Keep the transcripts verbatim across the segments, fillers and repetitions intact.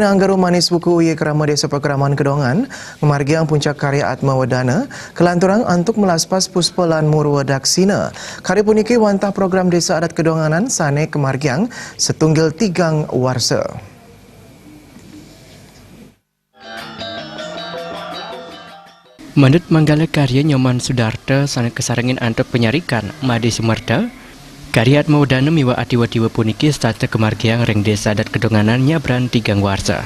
Angga Rumanis Wuku Uye Krama Desa Pakraman Kedongan ngamargiang puncak karya Atma Wedana kalanturang antuk melaspas puspa lan murwa daksina. Karya puniki wantah program Desa Adat Kedonganan sane kamargiang satunggil tigang warsa. Manut manggala karya Nyoman Sudarta sane kasarengin antuk panyarikan Made Sumerta, karya Atma Wedana miwah Atiwa-tiwa puniki setata kamargiang ring Desa Adat Kedonganan nyabran tigang warsa.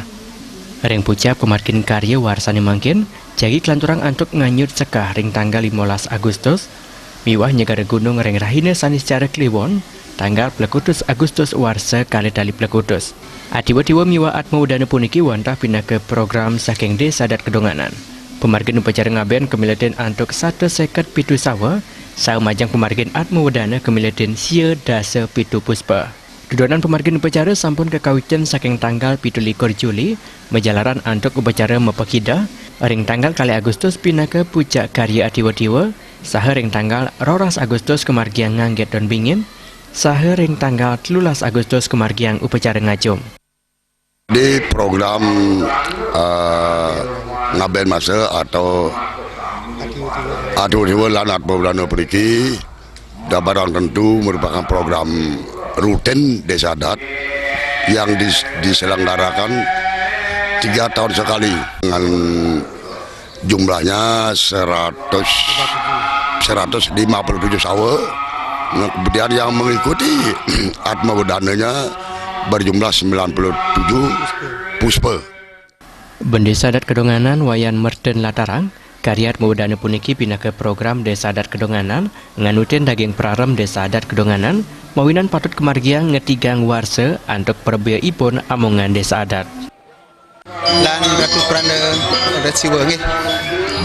Ring pucak pamargin karya warsane mangkin, jagi kalanturang antuk nganyut sekah ring tanggal limolas Agustus, miwah nyegara gunung ring rahina Saniscara Kliwon, tanggal plekutus Agustus warsa kalih tali plekutus. Atiwa-tiwa miwah Atma Wedana puniki wantah pinaka program saking Desa Adat Kedonganan. Pamargin upacara ngaben kamiletin antuk satus seket pitu sawa, saha majeng pamargin Atma Wedana kamiletin sia dasa pitu puspa. Dudonan pamargin upacara sampun kakawitin saking tanggal pitu likur Juli, majalaran antuk upacara mapakida, ring tanggal kalih Agustus pinaka pucak karya Atiwa-tiwa, saha ring tanggal roras Agustus kamargiang ngangget don bingin, saha ring tanggal telulas Agustus kamargiang upacara ngajum. Di program, eh, ngaben masa atau Atiwa-tiwa lan Atma Wedana puniki, dah barang tentu merupakan program rutin Desa Adat yang dis-, diselenggarakan tiga tahun sekali dengan jumlahnya seratus, seratus lima puluh tujuh sawa. Nah, kemudian yang mengikuti Atma Wedananya berjumlah sembilan puluh tujuh puspa. Bendesa Adat Kedonganan Wayan Merten latarang, karya Atma Wedana puniki pinaka program Desa Adat Kedonganan, nganutin daging prarem Desa Adat Kedonganan, mawinan patut kamargiang ngetigang warsa antuk prabea ipun amongan Desa Adat. Lan Ratu Pranda Adat Siwa, nggih.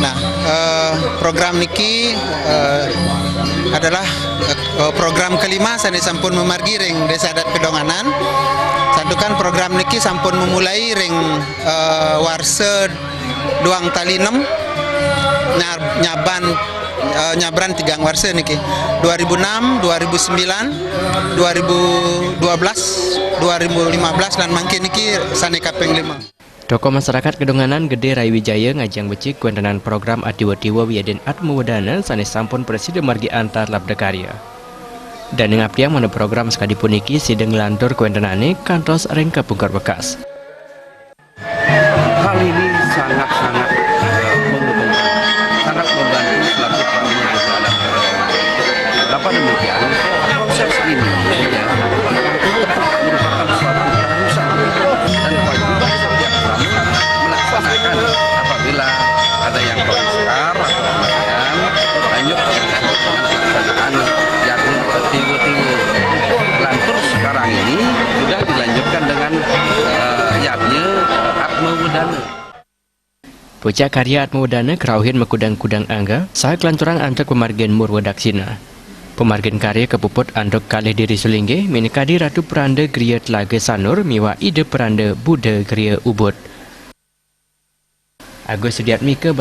Nah, eh, program niki, eh, adalah, eh, program kelima sane sampun mamargi ring Desa Adat Kedonganan. Santukan program niki sampun memulai ring, eh, warsa duang tali enam, nyar-, nyaban, eh, nyabran tigang warsa niki. Dua ribu enam, dua ribu sembilan, dua ribu dua belas, dua ribu lima belas, lan mangkin niki sane kaping lima. Tokoh masyarakat Kedonganan Gede Rai Wijaya ngajeng becik kawentenan program Atiwa-tiwa wiadin Atma Wedana sane sampun prasida margi antar labda karya. Dane ngaptiang mangda program sakadi puniki sida nglantur kawentenane kantos ring kapungkur wekas. Hal ini sangat-sangat, eh, menguntungkan, sangat membantu selaku Pak Menteri Adat. Kenapa demikian? Proses ini, ya, merupakan suatu keharusan dan kewajiban setiap orang melaksanakan apabila ada yang berlanggar atau kemudian lanjut dengan pelaksanaan jadwal tiwa-tiwa. Lantur sekarang ini sudah dilanjutkan dengan, eh, yadnya Atma Wedana. Pucak karya Atma Wedana karauhin makudang-kudang angga, saha kalanturang antuk pamargin murwa daksina. Pamargin karya kapuput antuk kalih diri sulinggih, minakadi Ratu Pranda Griya Telaga Sanur miwah Ida Pranda Buddha Griya Ubud. Agus Sudiatmika,